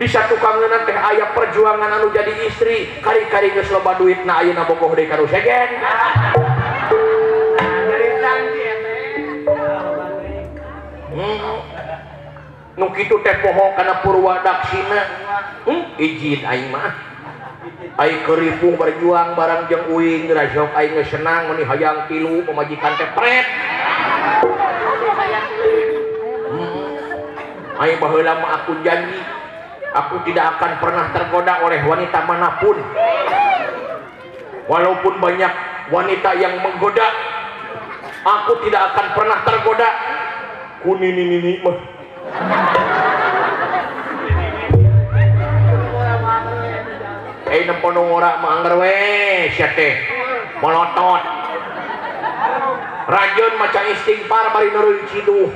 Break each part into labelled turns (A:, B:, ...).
A: Di satukangeunana teh aya perjuangan anu jadi istri, kari-kari geus loba duitna ayeuna bogoh deui ka nu sejen. Nu kitu teh poho kana purwadaksina. Izin aing mah. Aing keur ripuh berjuang barang jeung uing geura sok aing geus senang meuni hayang tilu pamajikan teh pret. Aing baheula mah aku janji aku tidak akan pernah tergoda oleh wanita manapun. Walaupun banyak wanita yang menggoda, aku tidak akan pernah tergoda. Ku nini-nini mah. Nempo nu ngora mah angger we sia teh. Molotot. Rajeun maca istighfar bari neureun ciduh.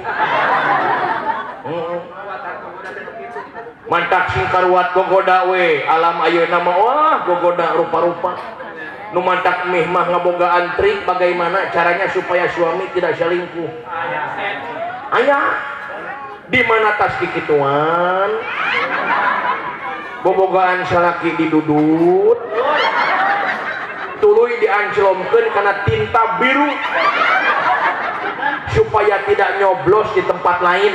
A: Mantak sing karuat gogoda we alam ayeuna mah wah gogoda rupa-rupa. Nu mantak mih mah ngabogaan trik bagaimana caranya supaya suami tidak selingkuh. Aya di mana tas kikituan? Bobogaan salaki didudut tuluy dianclomkeun kana tinta biru supaya tidak nyoblos di tempat lain.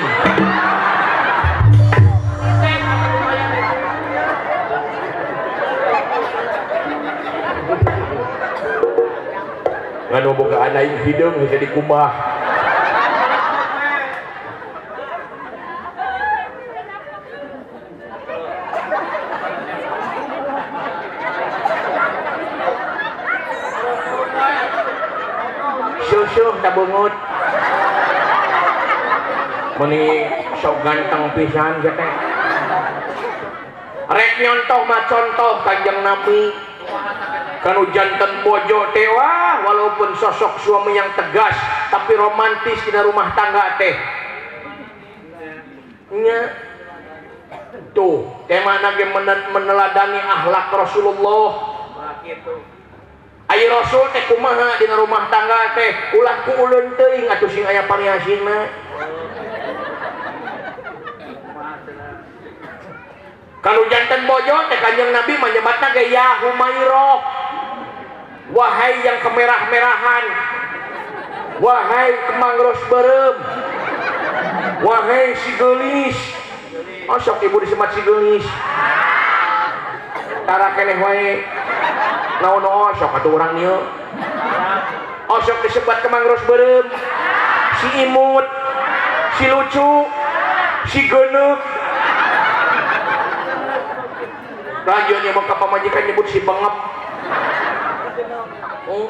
A: Ngan bobogaan aing hideung hese dikumbah. Susuh tak bungut. Meni sok ganteng pisan sia teh. Rek nyontoh mah contoh Kanjeng Nabi. Kanu janten bojo teh wah walaupun sosok suami yang tegas tapi romantis dina rumah tangga teh. Nya tuh tema ge meneladani akhlak Rasulullah. Ari Rasul teh kumaha dina rumah tangga teh ulah ku ulun teuing atuh sing aya pariasina. Kalau janten bojo teh Kanjeng Nabi menyebatna ge ya Humairah. Wahai yang kemerah-merahan. Wahai kemang ros beureum. Wahai si geulis. Osok ibu disebat si geulis. Tara keneh wae. Naon osok atuh urang ieu. Osok disebat kemang ros beureum. Si imut, si lucu, si geuneuk. Lanjutnya mau ke pamajikan nyebut si bengep. Oh.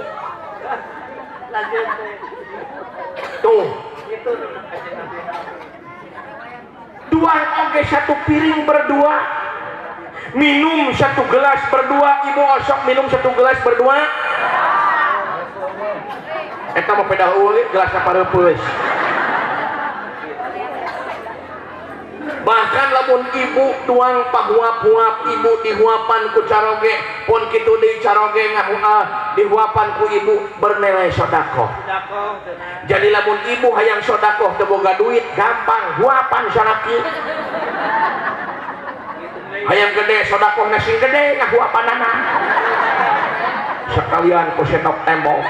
A: Tuh. Dua oke satu piring berdua. Minum satu gelas berdua. Ibu osok minum satu gelas berdua. Eta mah pedah eueuh gelasna pareupeus. Bahkan lamun ibu tuang pahuap-huap ibu dihuapan ku caroge pun kitu deui caroge ngahuah dihuapan ku ibu bernilai sodakoh. Jadi lamun ibu hayang sodakoh teu boga duit gampang huapan salaki. Hayang gede sodakohna sing gede ngahuapanana. Sekalian ku sendok tembok.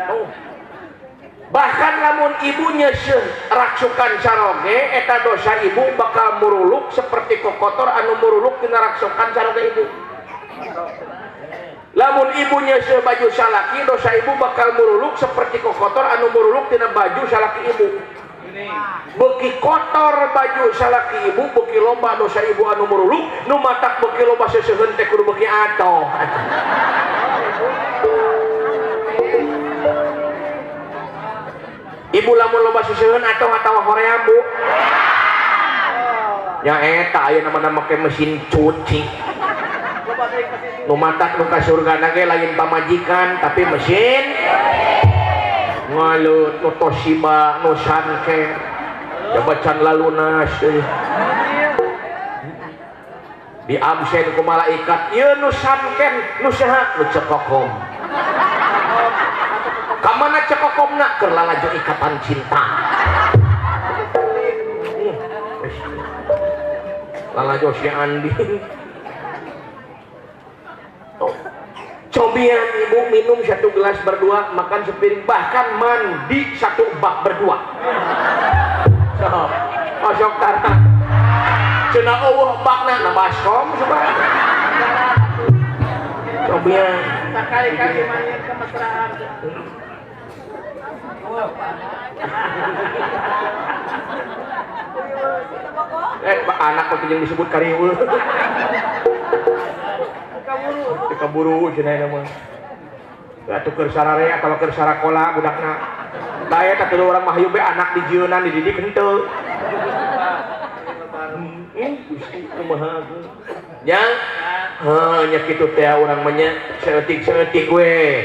A: Oh. Bahkan lamun ibunya raksukan caroge eta dosa ibu bakal muruluk seperti kokotor anu muruluk dina raksukan caroge ibu. Lamun ibunya baju salaki dosa ibu bakal muruluk seperti kokotor anu muruluk dina baju salaki ibu. Beuki kotor baju salaki ibu beuki loba dosa ibu anu muruluk nu matak beuki loba seseuheun teh kudu beuki atoh. Ibu lamun loba seseuheun atoh atawa hoream bu? Nya eta ayeuna mah make mesin cuci. Nu matak nu ka surgana ge lain pamajikan tapi mesin ngalut nu Toshiba nu Sanke jabacan lalunas euy. Di absen ku malaikat ieu nu Sanken nu saha nu Cekokom. Ka keur lalajo ikatan cinta. Lalajo si Andi. Oh. Cobian ibu minum satu gelas berdua, makan sepiring, bahkan mandi satu bak berdua. So, osok tara. Cenah eueuh bakna na baskom coba. Cobian
B: Sekali-kali main kemesraan.
A: Anak kok yang disebut kariweuh. Kaburu cenah eta mah. Atuh keur sararea atawa keur sarakola budakna. Da eta teu urang mah hayu be anak dijieunnan dididik henteu. Gusti kumaha nya? Heuh nya kitu teh urang mah nya saeutik-saeutik we.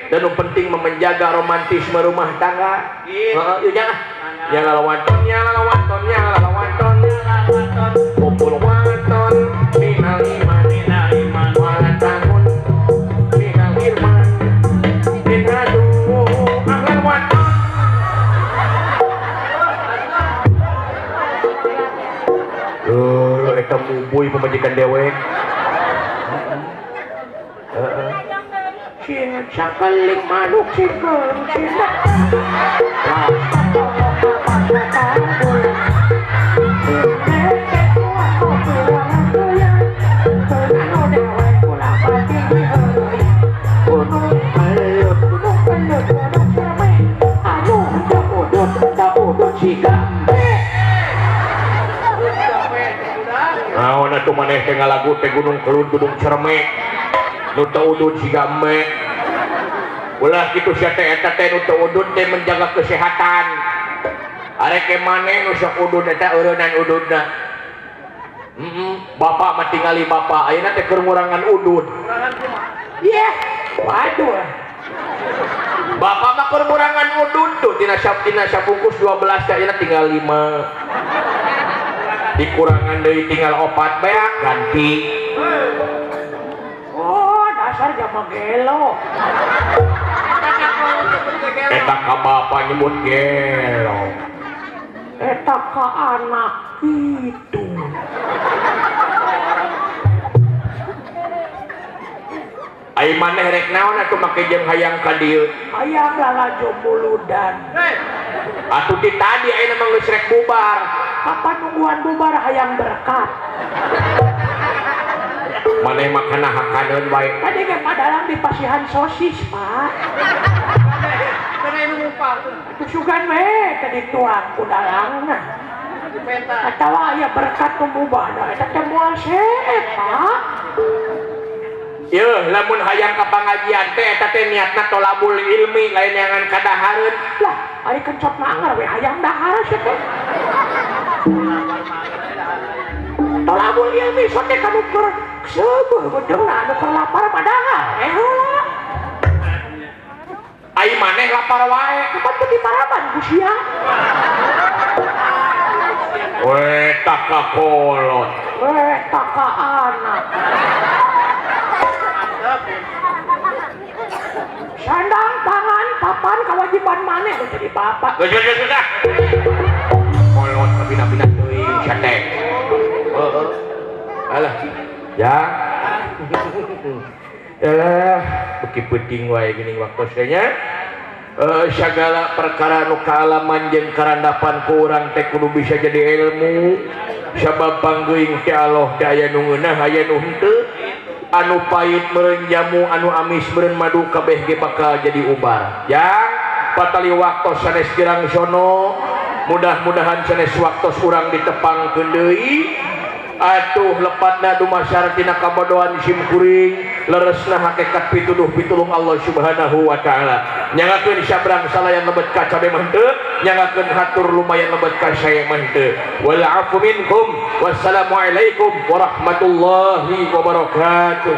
A: Dan nu penting mah menjaga romantisme rumah tangga. Heeh, ieu nya. Nya lalawanton, nya lalawanton, nya lalawanton. Kumpul waton minal iman, minal iman wala takun minal irman. Inhadu ahlal waton. Loh, eta mubuy pamajikan dewek. Heeh. Sieun sakeling manuk sikeun sina. Naon atuh maneh teh ngalagu teh Gunung Kelud Gunung Cerme nu teu udud siga eme. Ulah kitu sia teh eta teh nu teu udud teh menjaga kesehatan. Arek ke maneh nu sok udud eta eureunnan ududna. Bapak mah tingali bapak ayeuna teh keur ngurangan udud. Yeh, waduh. Bapak mah keur ngurangan udud tuh tina sabungkus 12 teh ayeuna tinggal 5. Dikurangan deui tinggal 4 beak ganti. Oh, dasar jama gelo. Eta ka bapa nyebut gelo. Eta ka anak kitu. Ai maneh rek naon atuh make jeung hayang ka dieu? Hayang lalajo muludan. Atuh ti tadi ayeuna mah geus rek bubar. Kapan nungguan bubar hayang berkat. Maneh mah kana hakaneun bae. Tadi ge padalang di pasihan sosis, Pak. Atuh sugan we tadi tuang ku dalangna. Atawa aya berkat nu bubarna eta teh moal seep, Pak. Yeuh, lamun hayang ka pangajian teh eta teh niatna tolabul ilmi lain neangan kadahareun. Lah, ari kencot mah anger we hayang dahar sia teh. Tolabul ilmi sote kanu keur seubeuh bedeungna anu keur lapar mah dahar. Heula. Ai maneh lapar wae, kapan teu diparaban ku sia? We taka kolot. We taka anak. Sandang pangan papan kewajiban maneh nu jadi bapak. Geus geus geus ah. Kolot kabina-bina teuing sia teh. Heeh. Alah. Ya. Beuki peuting wae geuning waktos teh nya. Sagala perkara nu kaalaman jeung karandapan ku urang teh kudu bisa jadi ilmu. Sabab panggeuing teh Allah teh aya nu ngeunah aya nu henteu. Anu pahit meureun jamu, anu amis meureun madu kabeh ge bakal jadi ubar. Ya, patali waktos sanes kirang sono, mudah-mudahan sanes waktos urang ditepangkeun deui. Atuh lepatna dumasar tina kabodohan sim kuring, leresna hakikat pituduh pitulung Allah Subhanahu wa taala. Nyangakeun sabrang salayan lebet ka cabe mah henteu, nyangakeun hatur lumayan lebet ka sae mah henteu. Wal afu minkum. Wassalamualaikum warahmatullahi wabarakatuh.